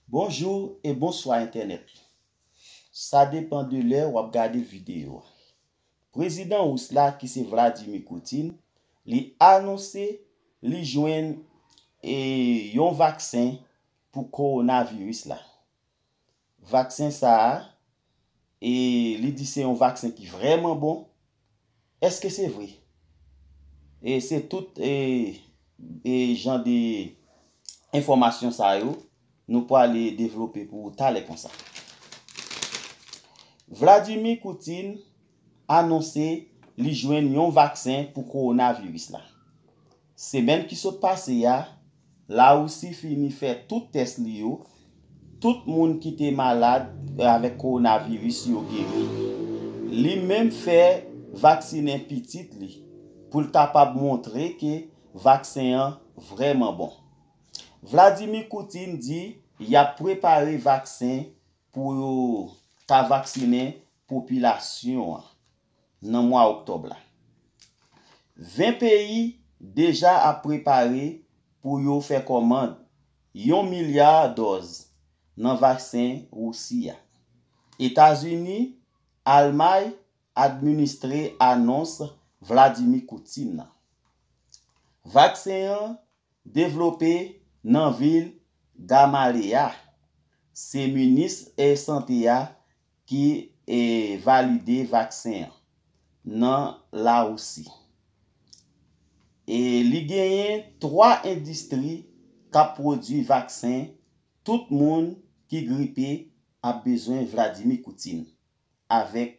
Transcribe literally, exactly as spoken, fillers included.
Bonjou e bonswa entènèt. Sa depan de lè w ap gade videyo a. Prezidan Ris la ki se Vladimir Putin, li anonse li jwenn e yon vaksen pou kowonaviris la. Vaksen sa a, e li di se yon vaksen ki vrèman bon. Èske se vre? E se tout e, e jan de enfòmasyon sa yo nou pwale devlope pou ou talè konsa. Vladimir Putin anonse li jwenn yon vaksen pou kowonaviris la. Semèn ki sot pase a, Larisi fini fè tout tès li yo. Tout moun ki te malad avèk kowonaviris yo geri. Li menm fè vaksinen pitit li pou l kapab montre ke vaksen an vrèman bon. Vladimir Putin di y ap prepare vaksen pou yo ka vaksinen popilasyon an nan mwa oktòb la. Ven peyi deja ap prepare pou yo fè kòmand yon milya dòz nan vaksen Risi a. Etazini, Almay administre anons Vladimir Putin nan. Vaksen an devlope nan vil Gamaleya. Se minis e sante a ki e, valide vaksen an nan Larisi. E li genyen twa endistri k ap pwodui vaksen. Tout moun ki gripe ap bezwen Vladimir Putin avèk